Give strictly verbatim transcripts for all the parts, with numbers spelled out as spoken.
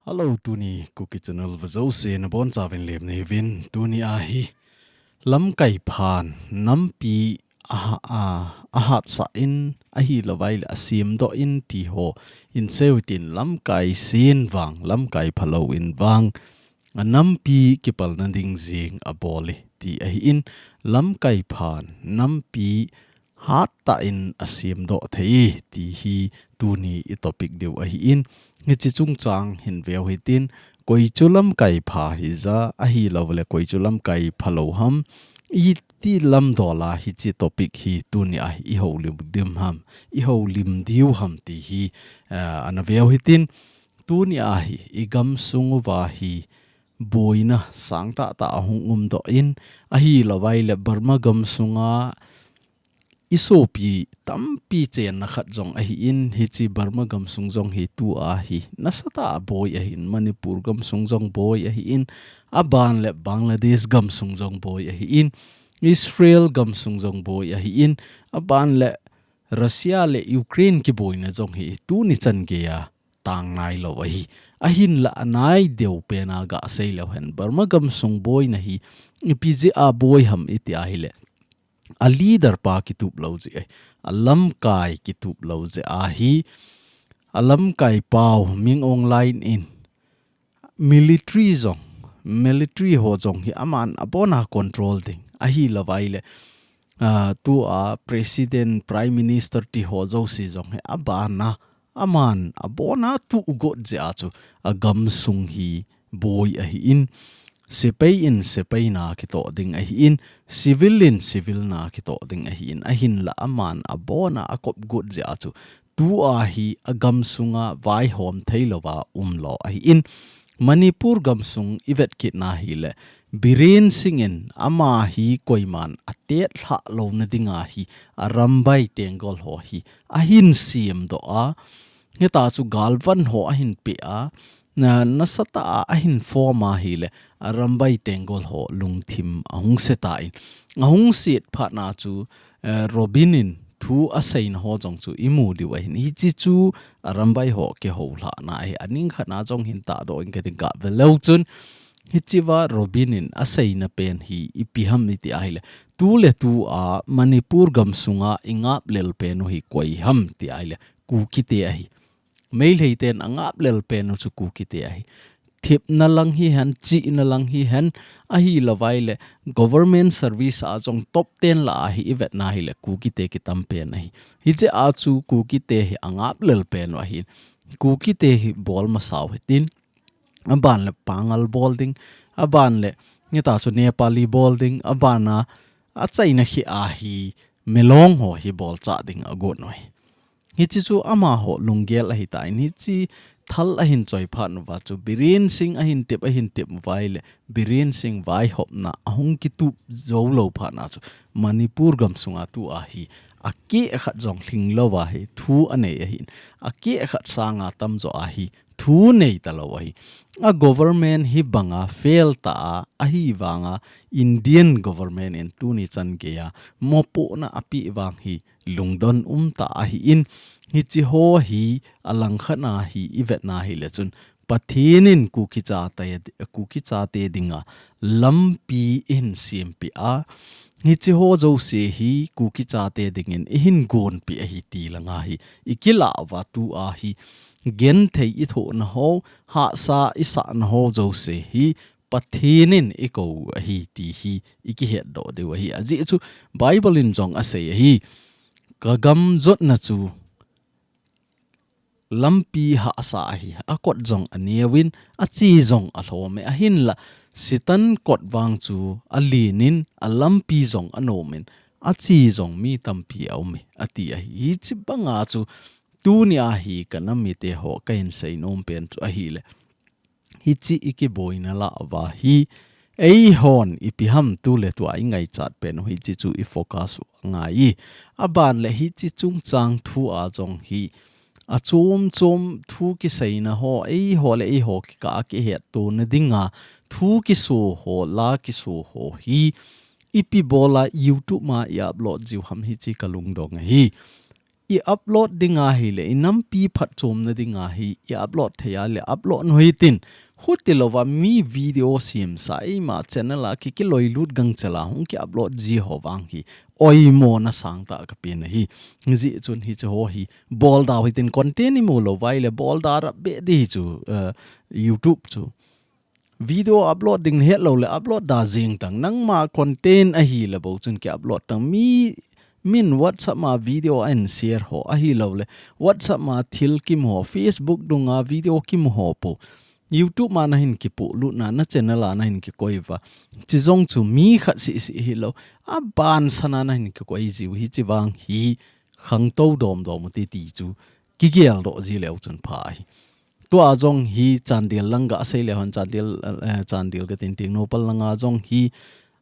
Hello, tuni Kuki Channel vejouse nabonchauvin lemna hiuvin, tuni ahi lamkai phan nampi aha, a, ahatsah in ahilouvaile asemdoh in tiho inseiyu hitin, lamkai sen vang, lamkai phalou in vang, a nampi kipalna ding jeng abol e ti ahin, lamkai phan nampi hattah in asemdoh thei e ti hi tuni i topic diu ahin, hiche chungchang hin veu hitin, koi chu lamkai pha hija, ahilouleh koi chu lamkai phalou ham, iti lamdol a hiche topic hi tuni a i houlim dim ham, i houlim diu ham ti hi, eh, ana veu hitin, tuni ahi i gamsung uva hi boina sangtah tah ahung umdoh in, ahilouvaile Burma gamsunga i sopi tampi chenna khat jong ahin, hiche Burma gamsung jong hi tua hi nasatah a boi ahin, Manipur gamsung jong boi ahin, aban le Bangladesh gamsung jong boi ahin, Israel gamsung jong boi ahin, aban le Russia le Ukraine kiboina jong hi tuni chan geiya tang nailou ahi. Ahinla anai deu pena gasei leu hen, Burma gamsung boina hi ipi jeh a boi ham iti ahile, a leader pa kitup lou jeh ahi, a lamkai kitup lou jeh ahi, a lamkai pau Min Aung Hlaing in military jong, military ho jong hi aman abona control ding, ahilouvaile, ah, tua president, prime minister tiho jouse jong hi abana, aman abona tugot jeh a chu a gamsung hi boi ahin, sepai in sepai na kitoh ding ahin, civil in civil na kitoh ding ahin, ahinla aman abona akopgot jeh a chu tua hi a gamsunga vaihom theilouva umlou ahin, Manipur gamsung i vet kit na hile, Biren Singh in ama hi koiman atetlhah louna dinga hi Arambai Tenggol ho hi ahin semdoh a, hita chu galvan ho ahin peh a, na, nasatah a ahin form ahile, Arambai Tenggol ho lungthim ahung se tan, ahung set phat na chu, eh, Robin in thu aseina ho jong chu i mu diu ahin. Hiche chu Arambai ho kihoulhahna ahi. Aning khat na jong hin tahdoh inge kating, kavet leu chun, hichea Robin in aseina pen hi ipi ham iti ahile, tuletua Manipur gamsunga i ngaplel pen u hi koi ham ti ahile, Kukite ahi. Meitei ten angaplel pen u chu Kukite ahi. Thepna lang hihen, chihna lang hihen, ahilouvaile government service a jong top ten lah a hi i vet na hile Kukite kitam pen ahi. Hijeh a chu Kukite hi angaplel pen u ahi. Kukite hi bol masau hitin, aban le Pangal bol ding, aban le hita chu Nepali bol ding, abana achaina hi ahi Milong ho hi bolchah ding agot u ahi. Hiche chu amaho lunggel ahitan, hiche thal ahin choi phat uva chu Biren Singh ahin tep, ahin tep uva ahile, Biren Singh vaihopna ahung kitup jou lou phat na chu Manipur gamsunga tua hi akeh khat jong lhing louva hi thu anei ahin, akeh khat sanga tamjo a hi thu nei talou ahi. A government hi banga fail ta a, ahivanga Indian government in tuni chan geiya mopohna apeh vang hi lungdon umtah ahin, hiche ho hi alangkhat na hi i vet na hile chun, Pathen in Kuki chate, Kuki chate dinga lampi eihin sempeh a, hiche ho jouse hi Kuki chate dingin eihin gonpeh ahi ti langa hi i kilah uva tua hi genthei i thohna ho, hahsa i sahna ho jouse hi Pathen in eikou u ahi ti hi i kihetdoh diu ahi. Ajeh chu Bible in jong asei ahi. Ka gam jotna chu lampi hahsa ahi. Akot jong aneuvin, ache jong alhom e. Ahinla, Satan kot vang chu alen in, alampi jong anom in, ache jong mi tampi aum e, ati ahi. Hiche banga chu tuni a hi ka nam mite ho kahin seinom pen chu ahile, hiche i kiboina lah uva hi, eihon ipi ham tuletua i ngaichat pen u hiche chu i focus u angai e. Aban le hiche chungchang thu a jong hi, achom chom thu kiseina ho, eiho le eiho kikah a kihettona dinga thu kiso ho, la kiso ho hi, ipi bola YouTube ma i upload jiu ham hiche ka lungdong ahi. i upload ding ahile, i nampi phatchomna ding ahi, i upload thei ahile, upload nu hitin. Khuti louva mi video semsa, eima channel a ki, kiloilut gangchela, hung ki upload ji ho vang hi. Oimona sangtah kapen ahi. Hijeh chun hiche ho hi. Bol dau hitin content imu louva ahile, bol da rap be di chu, eh, YouTube chu. Video upload ding het lou le upload da jing tang. Nangma content ahile bou chun ki upload tang. Mi, min WhatsApp ma video ahin share ho ahilou le. WhatsApp ma thil kimu ho, Facebook dunga video kimu ho po. YouTube ma nahin kipoh lutna, na channel a nahin kikoi uva. Chi jong chu mi khat seh seh hilou. Aban sana nahin kikoi jiu hichi vang hi khangtou domdom u ti ti chu. Kigel doh ji leu chun pha ahi. Tua jong hi Chandel lang gasei leu hen Chandel, eh, Chandel katin Tengnoupal langa jong hi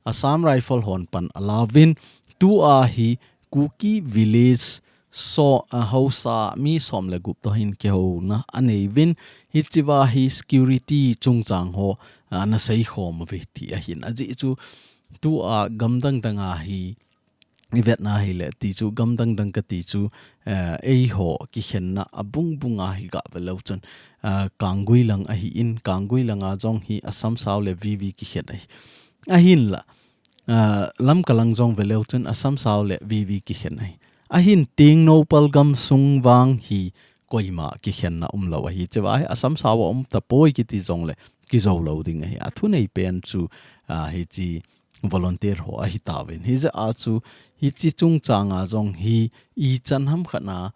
Assam Rifle hon pan alauvin tua hi Kuki Village so, eh, haosa mi som le gup toh hin kihouna aneiyuvin hichiva hi security chungchang ho, eh, ana seikhom uve ti ahin ajeh chu tua gamdang danga hi ivetna hile, ti chu gamdang dang kati chu, eh, eiho kikhenna abung bunga hi gave leu chun, eh, Kanggui lang ahin, Kanggui langa jong hi Assam sao le VV kikhen ahi. Ahinla, eh, Lamka lang jong ve leu chun Assam sao le VV kikhen ahi. Ahin Tengnoupal gamsung vang hi koima kikhenna umlou ahi. Hichiva hi Assam sao a um tapoi kiti jongle kijou lou ding ahi. Athunei pen chu, ah, hichi volunteer ho ahitauvin. Hijeh a chu hichi chungchanga jong hi ichan ham khat na,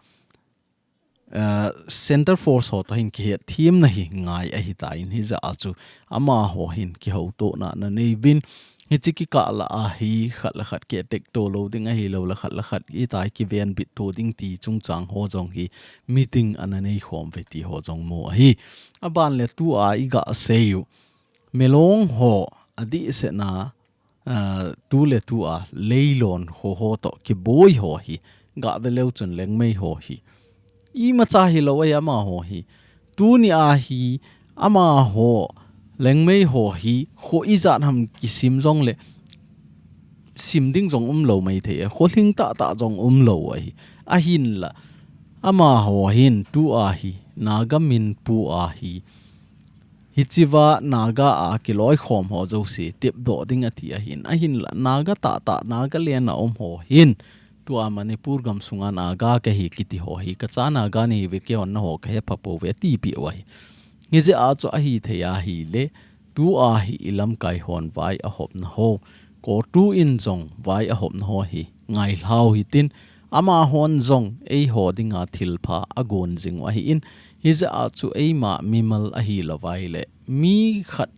ah, Center Force ho toh hin kihetthem na hi ngai ahitan. Hijeh a chu amaho hin kihoutohna ana neiuvin. Hichi kikah lah a hi khat le khat kiattack to lou ding ahilou le khat le khat itai kivenbit to ding ti chungchang ho jong hi meeting ana neikhom uve ti ho jong mu ahi. Aban le tua igasei u. Milong ho adehsetna, ah, tu le tua leilon ho ho toh kiboi ho hi. Gave leu chun Liangmei ho hi. Imacha hilou ahi amaho hi. Tuni a hi amaho Liangmei ho hi kho ijat ham kisim jongle sim ding jong umlou maithei e. Kho lhing tahtah jong umlou ahi. Ahinla amaho hin tua hi Naga minpu a hi. Hichiva Naga a kiloikhom ho jouse tepdoh ding ati ahin. Ahinla Naga tahtah, Nagaland a um ho hin. Tua Manipur gamsunga Naga kahi kiti ho hi. Kacha Naga nahiuve, keihon naho kahepha pouve atipeh u ahi. Hijeh a chu ahithei ahile, tua hi ilamkai hon vai ahopna ho. COTU in jong vai ahopna ho hi. Ngailhau hitin, amahon jong eiho dinga thilpha agon jing u ahin. Hijeh a chu eima mimal ahilouva ahile. Mi khat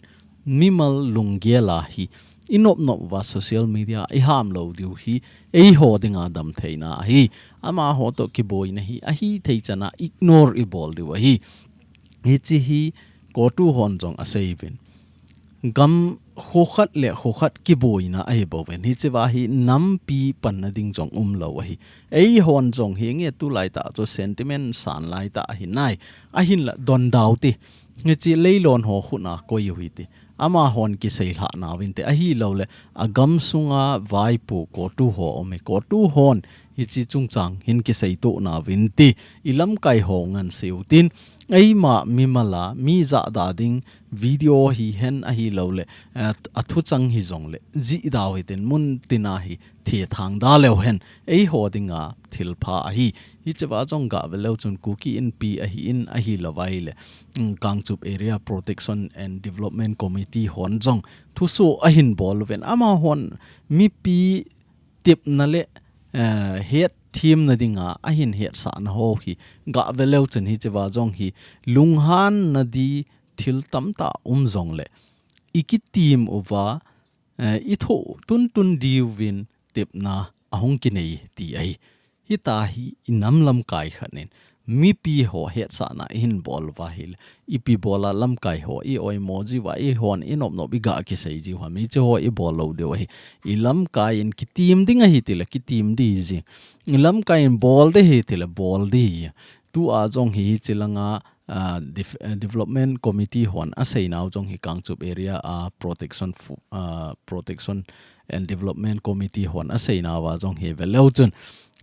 mimal lunggel a hi. Inop nop uva social media iham lou diu hi. Eiho dinga damtheina ahi. Amaho toh kiboina hi. Ahithei chana ignore ibol diu ahi. Hichi hi COTU hon jong aseiuvin. Gam kho khat le kho khat kiboina ahibouvin. Hichiva hi nampi panna ding jong umlou ahi. Eihon jong hinge tulaitah chu sentiment san laitah ahinai. Ahinla don dau ti. Hichi leilon ho khutna koi u hiti. Amahon kiseilhah nauvinte ahilou le. Agamsunga vaipo COTU ho aume. COTU hon hichi chungchang hin kiseitoh nauvinte. Ilamkai ho nganseutin. Eima mimal a, mi jahda ding video hihen ahilou le, eh, athuchang hijongle, jih dau hitin mun tina hi thethang da leu hen, eiho dinga thilpha ahi. Hichiva jong gave leu chun Kuki Inpi ahin ahilouva ahile, mm, Kangchup Area Protection and Development Committee hon jong thuso ahin bol uvin amahon mipi tepna le, eh, hetthem na dinga ahin hetsahna ho hi gave leu chun hichiva jong hi lunghan na di thil tamtah um jongle ikitim uva, eh, ithoh tuntun diuvin tepna ahung kinei ti ahi. Hita hi inam lamkai khat in mipi ho hetsahna ihin bol uva ahile, ipi bola lamkai ho i oimo jiuva, eihon inop nop iga kisei jiu ham, hichi ho ibol lou diu ahi. Ilamkai in kitim ding ahi tile kitim di ji. Ilamkai in bol di ahi tile bol di. Tua jong hi hichi langa, ah, def-, eh, Development Committee hon aseinau jong hi Kangchup Area a Protection fu-, ah, Protection and Development Committee hon aseinauva jong hi ve leu chun.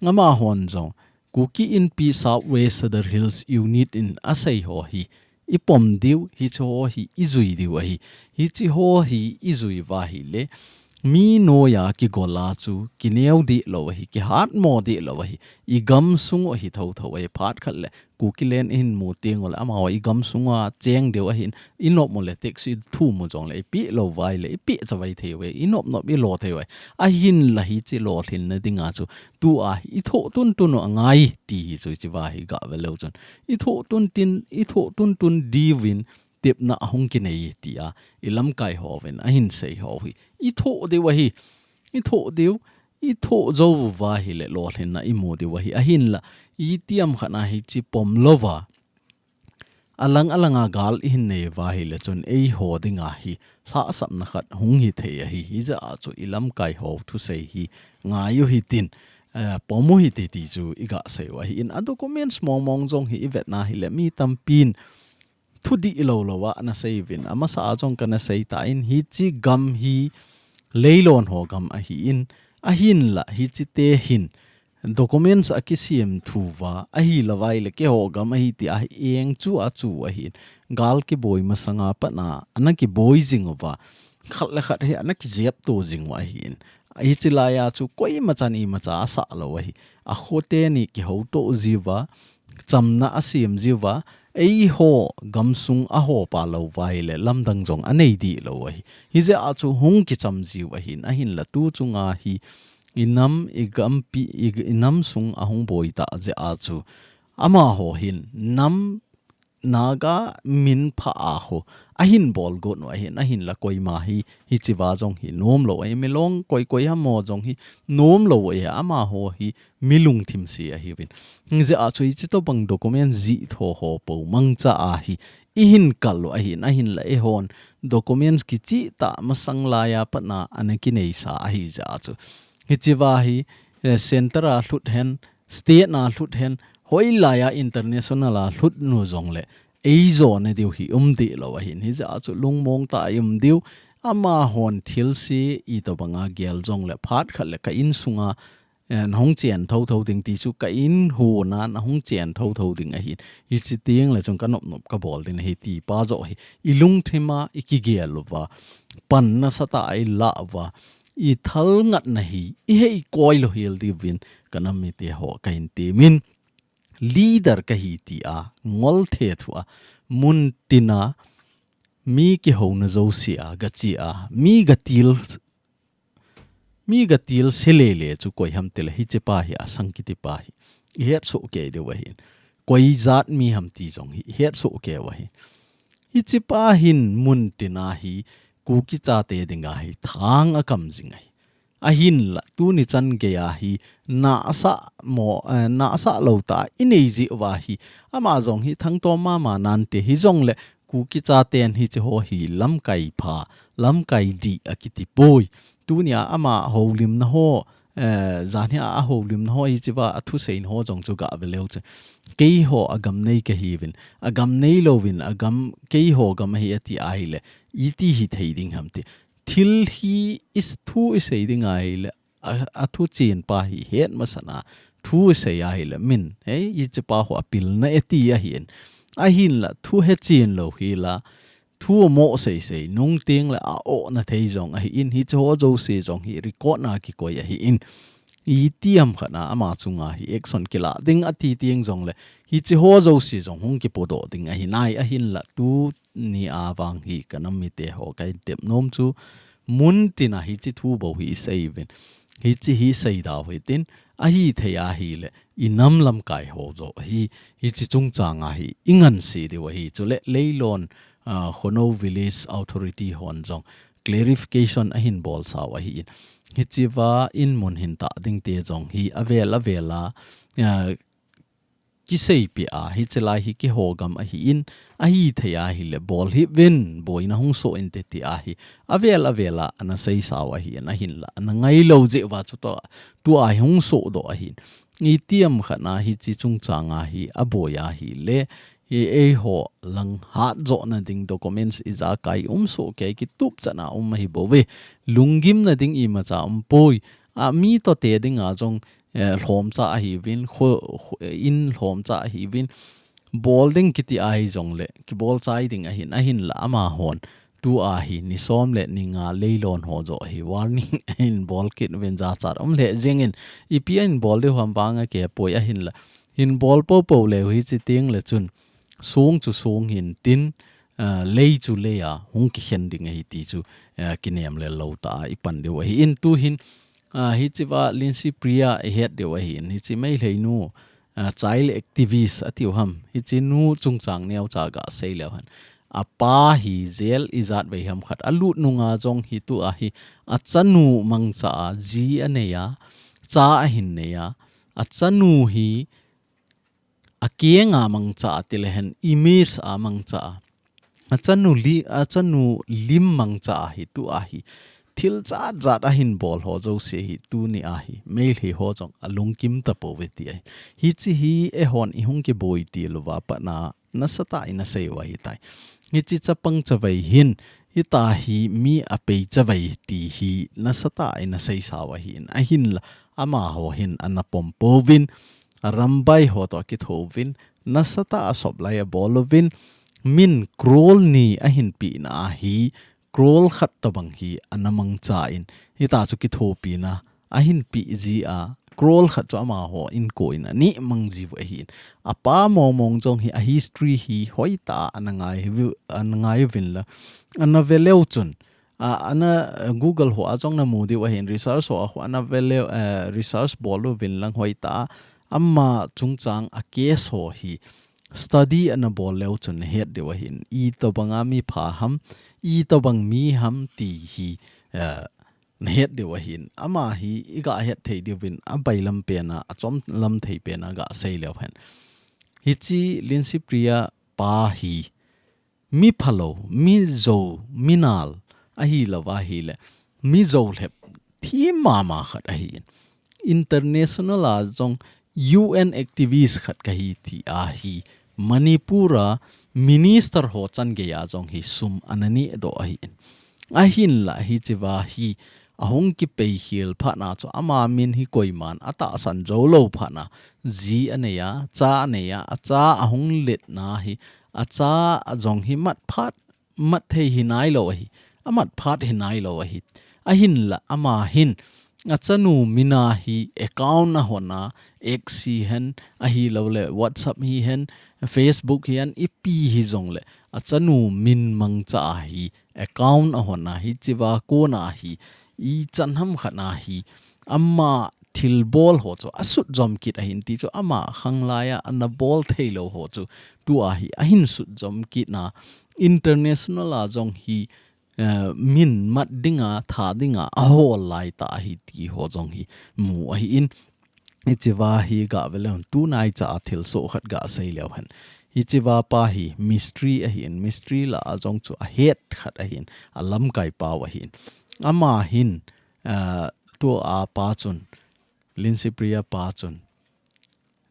Amahon jong Kuki Inpi South West Sadar Hills Unit in asei ho hi ipom diu, hiche ho hi ijui diu ahi. Hiche ho hi ijui uva ahile mi noiya kigol a chu kineo deh lou ahi, kihatmo deh lou ahi. Igam sung u ahi thotho ahi. Phat khat le Kukiland ihin mu teng uleh amaho igam sunga cheng diu ahin, inop uleh taxi ithum u jongle ipeh lou uva ahile ipeh chavai thei uve, inop nop ilo thei uve. Ahinla hiche lolhinna dinga chu tua hi ithoh tuntun u angai ti hi chu hiche uva hi gah ve leu chun, ithoh tuntun, ithoh tuntun diuvin tepna ahung kinei tia ilamkai hovin ahin sei ho hi. Ithoh diu ahi, ithoh diu, ithoh jou uva ahile lolhinna imu diu ahi. Ahinla itiham khat a hiche pom louva alang alanga gal ihin nei uva ahile chun eiho dinga hi lhahsamna khat hung hithei ahi. Hijeh a chu ilamkai ho thusei hi ngai u hitin, eh, pom u hite ti chu igah sei u ahin. A documents mong mong jong hi ivet na ahile mi tampin thudih lou lou a ana sei uvin, amasa a jong kana sei tan, hiche gam hi leilon ho gam ahin, ahinla hiche te hin documents akisem thu uva, ahilou uva ahile keiho gam ahi tia hi eng chu a chu ahin. Gal kiboi masanga pat a ana kiboi jing uva, khat le khat hi ana kijep to jing u ahin. Hiche laiya chu koimachan imacha asah lou ahi. Akhote ni kihouto jiuva, chamna asem jiuva, eiho gamsung ahopa lou uva ahile lamdang jong anei deh lou ahi. Hijeh a chu hung kicham jiu ahin, ahinla tu chunga hi inam, igampi, i, inam sung ahung boi tah jeh a chu amaho hin nam Naga min pha a ho ahin bol got u ahin, ahinla koima hi, hiche uva jong hi nom lou ahi, milong koi koi ham ho jong hi nom lou ahi, amaho hi mi lungthim se ahiuvin. Hijeh a chu hiche tobang document jih tho ho po mangcha a hi ihin kal u ahin, ahinla eihon documents kichih tah masang laiya pat a ana kineisa ahi jeh a chu. Hiche uva hi, eh, center a lhut hen, state a lhut hen, hoilaiya international a lhut u jongle, eijona diu hi um deh lou ahin. Hijeh a chu lungmong tah a i um diu, amahon thilse itobanga gel jongle phat khat le ka insunga, eh, nahung chen thotho ding ti chu ka in hon a nahung chen thotho ding ahin. Hiche teng le chun ka nop nop ka bol ding ahi ti pa joh hi ilungthim a ikigel uva, pan nasatah a ilah uva, ithal ngatna hi ihei koi lou hel diuvin ka nam mite ho kahin temin, leader kahi tia ngol thethu a, mun tina mi kihouna jouse a gache a, mi gatil, mi gatil se lele chu koi ham tile hiche pa hi, Asang kiti pa hi ihet soh kei diu ahin. Koi jat mi ham ti jong hi ihet soh kei u ahin. Hiche pa hin mun tina hi Kuki chate dinga hi thang akam jing ahi. Ahinla tuni chan geiya hi nasa mo, eh, nasa lou tah inei jeh uva hi, ama jong hi thangtom mama nante, hijongle Kuki chaten hiche ho hi lamkai pha, lamkai dih akiti poi. Tunia ama houlimna ho, eh, janhia ahoulimna ho hiche uva athuseina ho jong chu gah ve leu chun, keiho agam nei kahiuvin, agam nei louvin, agam, keiho gam ahi ati ahile, iti hithei ding ham ti. Thil hi is, thu isei ding ahile, a, athu chen pa hi het masat a thu isei ahile min, hei, hiche pa ho apilna e ti ahin. Ahinla thu hechen lou hila, thu amoh seisei nung teng le a-ohna thei jong ahin, hiche ho jouse jong hi record na kikoi ahin. Itiham khat a ama chunga hi action kila ding ati teng jongle, hiche ho jouse jong hung kipodoh ding ahi nai, ahinla tunia vang hi ka nam mite ho kahin tep nom chu, mun tina hiche thu bou hi isei uvin, hiche hi seida u hitin, ahithei ahile inam lamkai ho joh hi, hiche chungchanga hi inganse diu ahi. Chule leilon, ah, Khonou Village Authority hon jong clarification ahin bolsa u ahin. Hiche uva in mun hin tah ding te jong hi avel avel a, ah, kiseipeh a, hiche lai hi keiho gam ahin, ahithei ahile bol hih uvin, boina hung soh inte ti ahi. Avel avel a ana seisa u ahin, ahinla ana ngai lou jeh uva chu tua, tua hi hung sohdoh ahin. Itiham khat a hiche chungchanga hi aboi ahile, hi eiho lang hatjona ding documents ijakai um soh kei, kitup chan a um ahi bouve. Lunggimna ding imacha um poi. A, mi tote dinga jong eh, lhomcha ahiuvin, kho, kho, in lhomcha ahiuvin, bol ding kiti ahi jongle, kibol chai ding ahin, ahinla amahon, tua hi, ni som le ni nga leilon ho joh hi, warning ahin bol kit uvin jachat um lheh jengin, ipi ahin bol diu ham vang akihepoi ahinla, hin bol popo leu hichi tengle chun, song chu song hintin, ah, lei chu lei a, hung kikhen ding ahi ti chu, ah, kinem le lou tah a, i pan diu ahi. In tu hin, ah, hichiva Lindsay Priya i het diu ahi. In hichi Meitei nu, ah, child activist atiu ham. Hichi nu chungchang neocha gasei leu hen. Apa hi jail ijat vei ham khat. Alut nunga jong hi tua hi. Achanu mangcha a, ji anei a, cha ahin nei a. Achanu hi, akenga mangcha a tilehen image a mangcha a. Achanu li, achanu lim mangcha a hi tua hi. Thil jat jat ahin bol ho jouse hi tuni a hi. Meitei ho jong alungkim tapouve ti ahi. Hichi hi eihon ihung kiboi ti louva patna nasatah a ina sei u ahitai. Hichi chapang chavei hin, hita hi mi apei chavei ti hi nasatah a ina seisa u ahin. Ahinla, amaho hin ana pom pouvin, arambai ho toh akithouvin, nasatah a sop lai abol uvin, min crore ni ahin pehna a hi, crore khat tobang hi ana mangcha in, hita chu kithopina ahin peh ji a, crore khat chu amaho inko in aneh mang jiu ahin. Apa mongmong jong hi a history hi hoitah a ana ngai, ana ngai uvin la, ana ve leu chun, a, ana, eh, Google ho a jong namu diu ahin, research ho a ho ana ve leu, eh, research bol uvin lang hoitah a, ama chungchang a case ho hi study ana bol leu chun nahet diu ahin. Itobanga mi pha ham, itobang mi ham ti hi, eh, nahet diu ahin. Ama hi iga het thei diuvin abailam pena, achomlam thei pena gasei leu hen. Hichi Lindsay Priya pa hi mi phalou, mi jou, mi nal ahi louva ahile, mi jou lhep thim mama khat ahin. International a jong U N activist khat kahi ti ahi. Manipur a minister ho changei a jong hi sum ana neh doh ahin. Ahinla hichiva hi ahung kipei khel phatna chu ama min hi koiman atahsan jou lou phatna, ji anei a, cha anei a, acha ahung letna hi, acha jong hi mat phat, mat thei hi nailou ahi, amat phat hi nailou ahi. Ahinla ama hin, achanu mina hi account ahon a, X hihen, ahilouleh WhatsApp hihen, Facebook hihen, ipi hijongle, achanu min mangcha a hi, account ahon a, hichiva kona hi, ichan ham khat na hi, ama thilbol ho chu asut jom kit ahin ti chu ama khanglai a ana bol thei lou ho chu tua hi ahin sut jom kit na international a jong hi, eh, min mat dinga, tha dinga ahol lai tah ahi ti ho jong hi mu ahin. Hichiva hi gave leu hen, tunaicha a thilsoh khat gasei leu hen. Hichiva pa hi mystery ahin, mystery lah a jong chu ahet khat ahin, alamkai pau ahin. Ama hin, eh, tua pa chun, Lindsay Priya pa chun,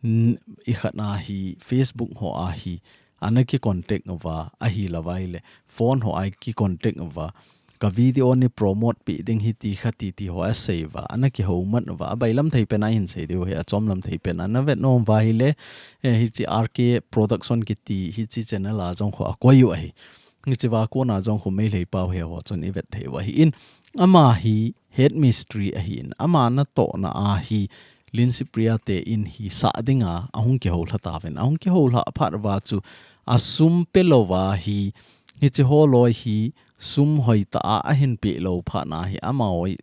n-, ikhat na hi Facebook ho a hi, ana kicontact uva, ahilouva ahile, phone ho a kicontact uva, ka video nei promote peh ding ahi ti kha ti ti ho asei uva, ana kihoumat uva, abailam thei pen a hin sei diu ahi, achomlam thei pen a, navet nom uva ahile, eh, hichi R K Production kiti, hichi channel a jong ho akoi u ahi. Hichiva kona jong khu Meitei pau he ho chun ivet thei u ahin. Ama hi head mystery ahin. Ama natohna a hi Lindsay Priya te in hi sah dinga ahung kihoulha tauvin. Ahung kihoulha phat uva chu asum pelouva hi, hichi holoi hi sum hoitah a ahin peh lou phat na hi ama hoi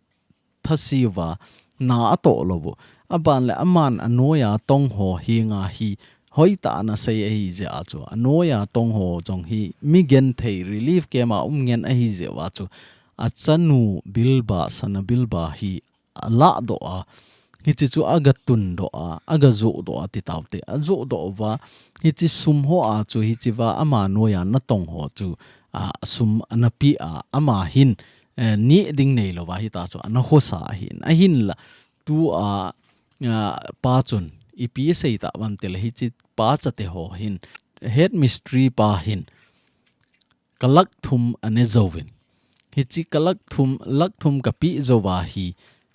thasi uva, na atoh lou u. Aban le aman anoiya tong ho henga hi hoitah a ana sei ahi jeh a chu. Anoiya tong ho jong hi mi genthei relief camp a um ngen ahi jeh uva chu. Achanu bilba, sana bilba hi alah doh a. Hichi chu aga tun doh a, aga joh doh a ti taute. Ajoh doh uva, hichi sum ho a chu, hichiva ama noiya natong ho chu, a, sum ana peh a, ama hin, eh, neh ding neilouva hita chu ana khosa ahin. Ahinla, tua, a, pa chun, ipi asei tauvam tile hichi pa chate ho hin, head mystery pa hin, ka lakh thum ane jouvin. Hichi ka lakh thum, lakh thum kapeh jouva hi,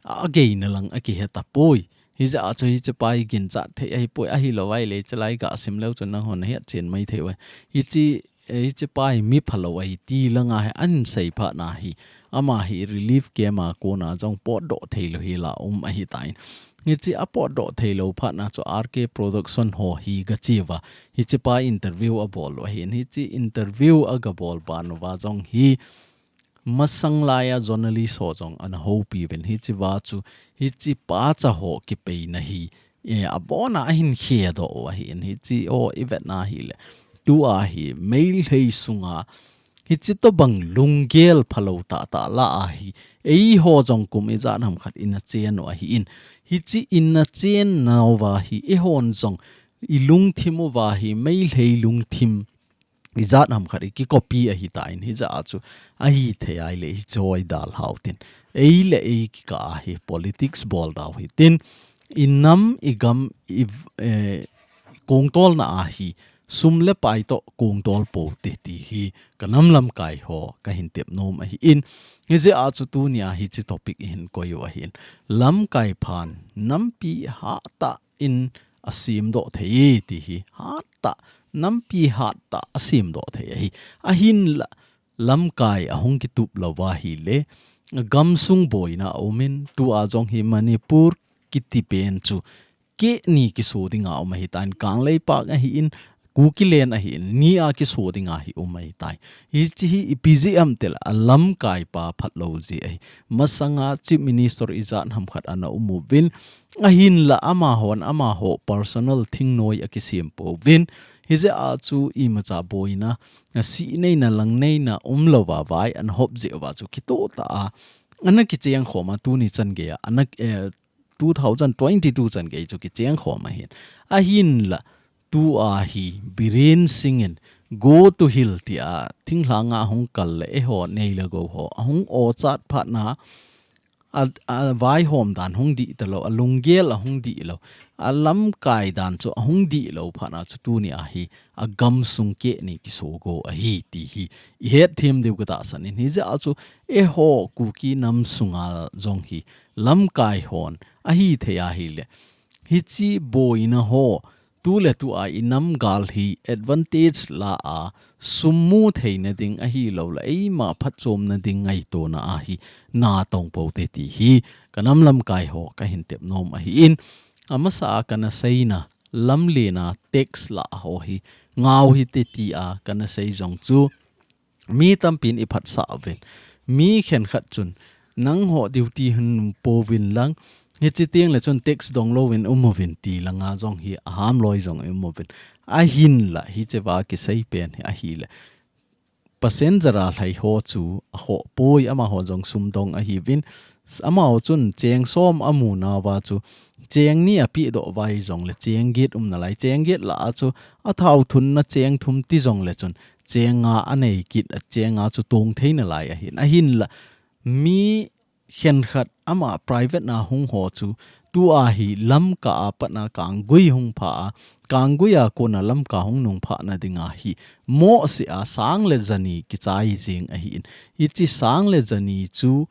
ageina lang akihe tapoi. Hijeh a chu hiche pa hi ginchat thei ahipoi, ahilou ahile hiche lai ga sim leu chun nanghon nahet chen mai thei uve. Hiche, eh, hiche pa hi mi phalou ahi ti langa hi ahin sei phat na hi, ama hi relief camp a kona jong potdoh theilou hi la um ahitan. Hiche apotdoh theilou phat na chu R K Production ho hi gache uva, hiche pa interview abol u ahin, hiche interview agabol ban uva jong hi masang laiya journalist ho jong ana houpi uvin, hiche uva chu hiche pa cha ho kipeina hi, eh, abona ahin khedoh u ahin, hiche ho ivet na hile, tua hi Meitei sunga hiche tobang lunggel phalou tahtah la ahi, eiho jong kum ijat ham khat ina chen u ahin, hiche ina chen nauva hi eihon jong ilungthim uva hi Meitei lungthim ijat ham khat iki copy ahitan, hijeh a chu ahithei ahile hiche ho idalhau tin, ei le ei kikah a hi politics bol dau hitin, inam igam i, eh, kongtolna a hi sum le pai toh kongtol pou te ti hi kanam lamkai ho kahin tep nom ahin. Hijeh a chu tunia hiche topic ihin koi u ahin, lamkai phan nampi hattah in asemdoh thei e ti hi, hattah, nampi hattah asemdoh thei ahi. Ahinla lamkai ahung kitup lou va ahile, gamsung boina aumin, tua jong hi Manipur kiti pen chu kehni kiso dinga um ahitan, Kangleipak ahin, Kukiland ahin, nia kiso dinga hi um ahitai. Hiche hi ipi jeh ham itile alamkai pa phatlou jeh ahi. Masanga Chief Minister ijat ham khat ana um uvin, ahinla amahon amaho personal thingnoi akisem pouvin. Hijeh a chu imacha boina, asih neina lang neina umlouva vai ana hop jeh uva chu kitoh tah a ana kicheng khom a, tuni chan geiya ana, eh, two thousand twenty-two chan gei chu kicheng khom ahin. Ahinla tua hi Biren Singh in Go to Hill tia thinglhanga ahung kal le eiho nei le gou ho ahung ochat phat na, a, avaihom dan hung dih talou, alunggel ahung dih lou, alamkai dan chu ahung dih lou phat na chu tunia hi agamsung kehni kiso go ahi ti hi ihet them diu katahsan in, hijeh a chu eiho Kuki nam sunga jong hi lamkai hon ahithei ahile, hiche boina ho tuletua inam gal hi advantage la a sum mu theina ding ahilouleh eima phatchomna ding ngaitona a hi natong pou te ti hi kanam lamkai ho kahin tep nom ahin. Amasa a kana seina lamlen a tax la ho hi ngau hite tia kana sei jong chu mi tampin iphatsah uvin. Mi khenkhat chun, nangho duty hin num pouvin lang, hiche teng le chun tax dong louvin um uvin ti langa jong hi aham loi jong um uvin. Ahinla hiche va kisei pen hi ahile, passenger a lhai ho chu akhoh poi, amaho jong sum dong ahiuvin. Amaho chun cheng som amu nauva chu cheng ni apeh doh uva hijongle cheng get um nalai, cheng get la a chu athao thunna cheng thum ti jongle chun cheng nga anei kit a, cheng nga chu tong thei nalai ahin. Ahinla mi khenkhat ama private na hung ho chu tua hi Lamka a pat na Kanggui hung phah a, Kanggui a kona Lamka hung nung phah na dinga hi mohseh a sang le jani kichai jing ahin. Hiche sang le jani chu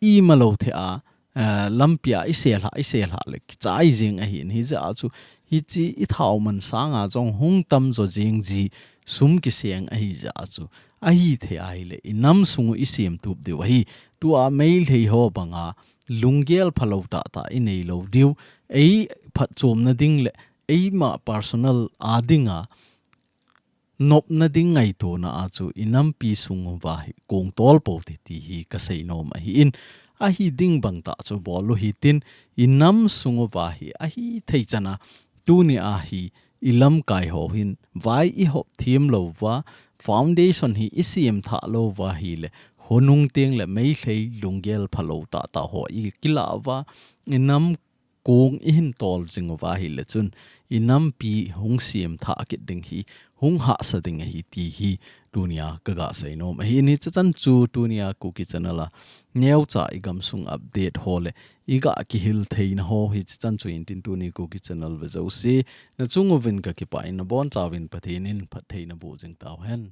imalou thei a, eh, lampi a isel ha, isel ha le kichai jing ahin. Hijeh a chu hiche ithao man sanga jong hung tamjo jing ji sum kiseng ahijeh a chu ahithei ahile inam sung u isemtup diu ahi. Tua Meitei ho banga lunggel phalou tahtah inei lou diu, eiphatchomna ding le eima personal a dinga nopna ding ngaitona a chu inampi sung uva hi kongtol pou te ti hi kasei nom ahin. Ahi ding bang tah chu bol u hitin, inam sung uva hi ahithei chan a tunia hi ilamkai ho hin vai ihop them louva, foundation hi isem thah louva ahile, khonung teng le Meitei lunggel phalou tahtah ho ikilah uva, inam kong ihin tol jing uva ahile chun inampi hung sem thah kit ding hi, hung hahsa ding ahi ti hi tunia kaga sei nom ahin. Hiche chan chu tunia Kuki Channel a neocha igamsung update ho le iga kihil theina ho hiche chan chu hintin, tuni Kuki Channel ve jouse nachung uvin kakipah in, nabonchauvin Pathen in phatthei naboh jing tauhen.